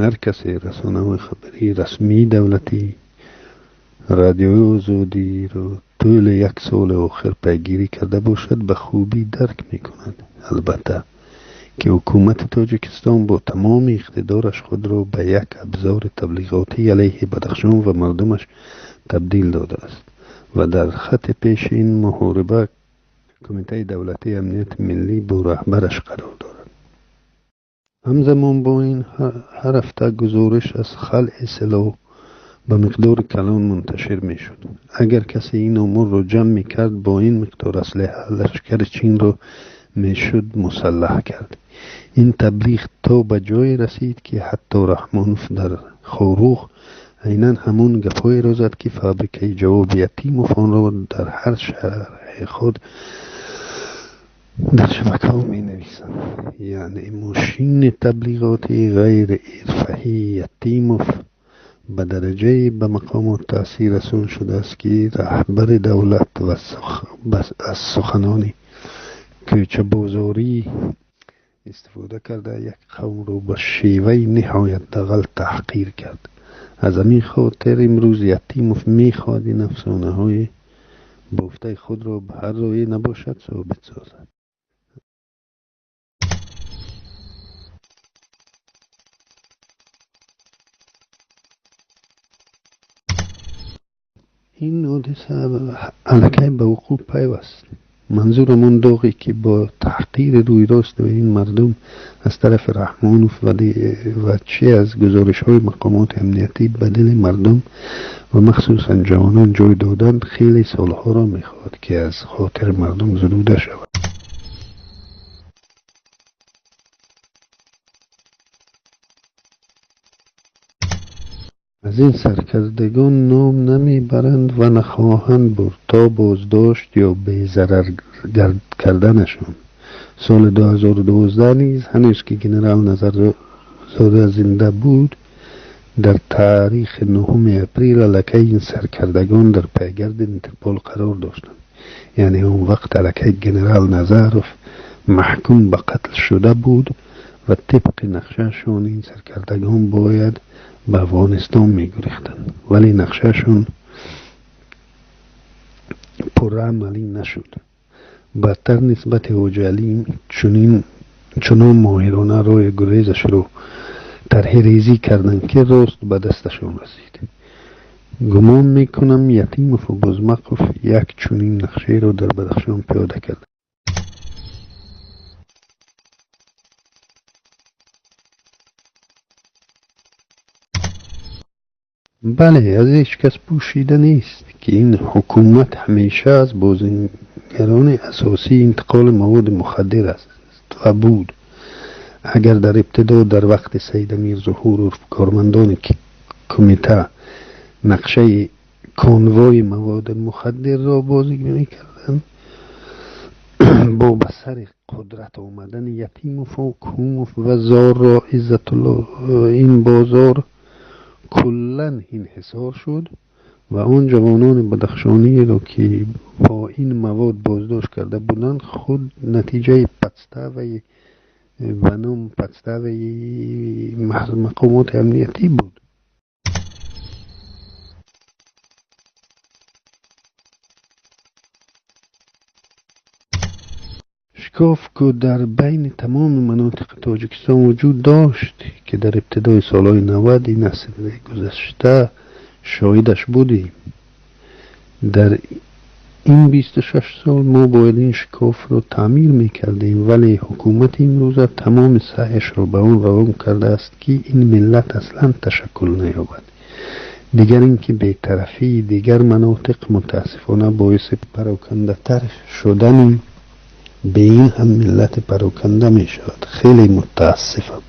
Ҳар касе расонаҳои хабарии расмии давлатӣ, радиои Озодиро тӯли як соли охир пайгирӣ карда бошад, ба хубӣ дарк мекунад. Албатта ки ҳукумати Тоҷикистон бо тамоми иқтидораш худро ба як абзори таблиғотӣ алайҳи Бадахшон ва мардумаш табдил додааст ва дар хатти пеши ин муҳориба Кумитаи давлатии амнияти миллӣ бо раҳбараш қарор дорад. Ҳамзамон бо ин ҳар ҳафта гузориш аз халъи силоҳ ба миқдори калон мунташир мешуд. Агар касе ин оморро ҷамъ мекард, бо ин миқдор аслиҳа лашкари Чинро мешуд мусаллаҳ кард. Ин таблиғ то ба ҷое расид, ки ҳатто Раҳмонов дар Хоруғ айнан ҳамон гапҳоеро зад, ки фабрикаи ҷавоби Ятимов онро дар ҳар шарҳи худ дар шабакаҳо менависанд. Яъне мошини таблиғотии ғайриҳирфаии Ятимов ба дараҷае ба мақомот таъсир расон шудааст, ки раҳбари давлат аз суханони кӯчабозорӣ истифода карда, як қавмро ба шеваи ниҳоят дағал таҳқир кард. Аз ҳамин хотир имрӯз Ятимов мехоҳад ин афсонаҳои бофтаи худро ба ҳар роҳе набошад собит созад. Ин ҳодиса аллакай ба вуқӯъ пайваст. Манзурам он доғе ки бо таҳқири рӯйрост ин мардум аз тарафи Раҳмонов ва чӣ аз гузоришҳои мақомоти амниятӣ ба дили мардум ва махсусан ҷавонон ҷой доданд, хеле солҳоро мехоҳад, ки аз хотири мардум зудуда шавад. Аз ин саркардагон ном намебаранд ва нахоҳанд бурд то боздошт ё безарар карданашон. Соли 2012 низ ҳанӯз ки генерал Назарзода зинда буд, дар таърихи 9 апрел аллакай ин саркардагон дар пайгарди Интерпол қарор доштанд. Яъне он вақт аллакай генерал Назаров маҳкум ба қатл шуда буд ва тибқи нақшаашон ин саркардагон бояд ба Афғонистон мегурехтанд, вале нақшаашон пурра амалӣ нашуд. Бадтар нисбати Ҳоҷиалӣ чунон моҳирона роҳи гурезашро тарҳрезӣ карданд, ки рост ба дасташон расид. Гумон мекунам, Ятимову Бузмақов як чунин нақшаеро дар Бадахшон пиёда карданд. Бале, аз ҳеҷ кас пӯшида нест, ки ин ҳукумат ҳамеша аз бозигарони асосии интиқоли маводи мухаддир аст ва буд. Агар дар ибтидо дар вақти Саидамир Зуҳуров кормандони кумита нақшаи конвои маводи мухаддирро бозӣ мекарданд, бо ба сари қудрат омадани Ятимову Кумов ва Зорро Иззатулло ин бозор куллан инҳисор шуд ва он ҷавонони бадахшониеро, ки бо ин мавод боздошт карда буданд, худ натиҷаи подставаи ба ном подставаи мақомоти амниятӣ буд. Шикоф, ки дар байни тамоми манотиқи Тоҷикистон вуҷуд дошт, ки дар ибтидои солҳои 90 ин асри гузашта шоҳидаш будем. Дар ин 26 сол мо бояд ин шикофро таъмир мекардем, вале ҳукумати имрӯза тамоми саъяшро ба он равон кардааст, ки ин миллат аслан ташаккул наёбад. Дигар ин ки бетарафии дигар манотиқ мутаассифона боиси парокандатар шудани бе ин ҳам миллати пароканда мешавад. Хеле мутаассифам.